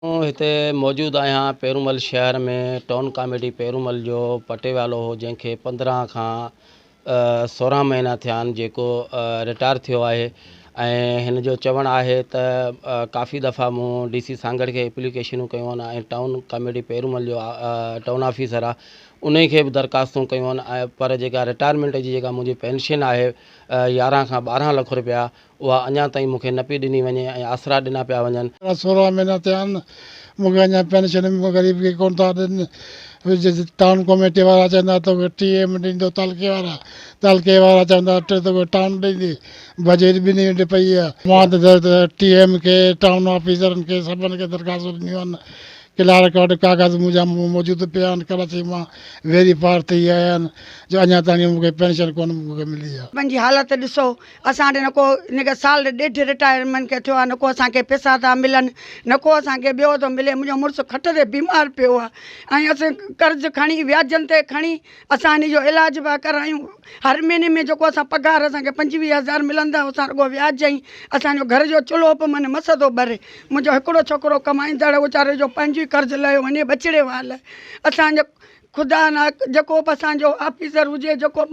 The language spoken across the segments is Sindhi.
آئون هتي موجود آهيان پيرومل شهر ۾ ٽائون ڪاميٽي پيرومل جو پٽيوالو هو جنهن کي 15 کان 16 مهينا ٿيا آهن جيڪو رٽائر ٿيو آهي ۽ هن جو چوڻ آهي ته ڪافي دفعا مون ڊي سي سانگهڙ کي اپليڪيشنون ڪيون آهن ۽ ٽائون ڪاميٽي پيرومل جو ٽائون آفيسر آهي انهي کي به درخواستون ڪيون آهن ۽ پر جيڪا رٽائرمينٽ جي جيڪا منهنجي پينشن آهي 11 کان 12 لک روپيا اها اڃا تائين مون کي نه پئي ڏني وڃي ۽ آسرا ڏنا پيا وڃن. 16 مهينا ٿيا آهن مون کي اڃا پينشن غريب کي ڪونه ٿا ڏين. ٽائون ڪميٽي وارا چوندا توکي ٽي ايم ڏيندو تعلقي وارا، تعلقي وارا چوندا توکي ٽائون ڏيندي، بجيٽ ٻنهي وٽ پئي آهي. مان ته ٽي ايم کي ٽائون آفيسرن کي سڀن کي درخواستون ڏنيون آهن. ڪلارڪ وٽ ڪاغذ منهنجا موجود پيا آهن، ڪراچي مان ويري پار ٿي آيا آهن جو اڃا تائين مون کي پينشن ڪونه مون کي ملي آهي. پنهنجي حالت ڏسو اسان ڏي نڪو هن کي سال ڏيڍ رٽائرمينٽ کي ٿيو آهي نڪو اسان کي پئسا ٿا ملن نڪو اسان کي ٻيو ٿو ملي منهنجو مڙس کٽ تي بيمار پيو آهي ۽ اسين قرض کڻي وياجن تي کڻي اسان هن جو علاج پيا ڪرايون هر مهيني ۾ جيڪو اسان پگهار اسان کي 25 هزار ملندا اسان رڳو وياج ۽ اسان جو گهر جو چلهو به من مس ٿو ٻري منهنجو هڪڙو ڇوڪرو ڪمائيندڙ ويچاري جو پنهنجو ئي قرض لهيو وڃي ٻچڙي وال اسان جو خدا نه جيڪو به اسان جو آفيسر هجي جيڪو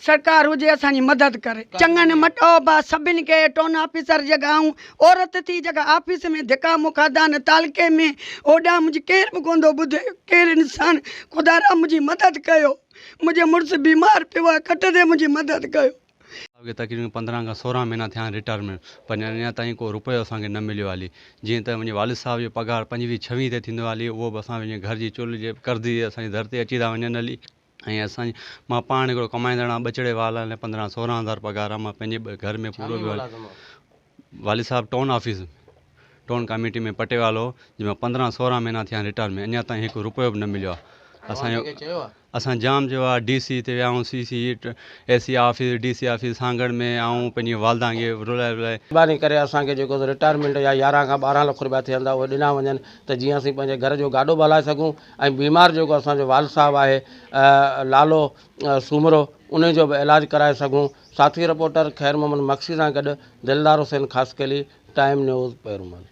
سرڪار هجي اسان جي مدد ڪري. چڱن مٽو با سڀن کي ٽون آفيسر جيڪا آئون عورت ٿي جيڪا آفيس ۾ ڌڪا مون کاڌا آهن تعلقي ۾ هوڏانهن منهنجي ڪير به ڪونه ٿو ٻڌي ڪير انسان خدا را منهنجي مدد ڪيو منهنجي مڙس بيمار پيو آهي کٽ تي منهنجي مدد ڪيو. صاحب کي تقريبن 15 کان 16 مهينا ٿيا آهن رٽائرمينٽ پر اڃا تائين ڪو روپيو اسان کي نه مليو آهي جيئن ته منهنجي والد صاحب جو پگهار 25 26 تي ٿيندو آهي اهو به اسان پنهنجي گهر جي چولهه جي قرض جي اسان جي در تي اچي ٿا وڃن هلي ۽ اسان مان پاڻ هڪڙو ڪمائيندڙ آهيان ٻچڙي وال آهن 15 16 هزار پگهار آهي مان پنهنجي گهر ۾ پورو پيو والد صاحب ٽائون آفيس ٽائون ڪاميٽي ۾ پٽيوالو هو جنهن مان 15 16 مهينا ٿيا آهن رٽائرمينٽ اڃا تائين هڪ روپيو به نه مليو آهي اسان جو اسان جام چيو آ ڊي سي تي ويا آهيون C C A C office D C office Sanghar ۾ آئون پنهنجي والده کي رلائي رلائي. مھرباني ڪري اسان کي جيڪو سو رٽائرمينٽ جا 11 کان 12 لک روپيا ٿين ٿا اهي ڏنا وڃن ته جيئن اسين پنهنجي گهر جو گاڏو به هلائي سگهون ۽ بيمار جيڪو اسان جو والد صاحب آهي لالو سومرو انهي جو به علاج ڪرائي سگهون ساٿي رپورٽر خير محمد مگسي سان گڏ دلدار حسين خاصخيلي ٽائيم نيوز پيرومل.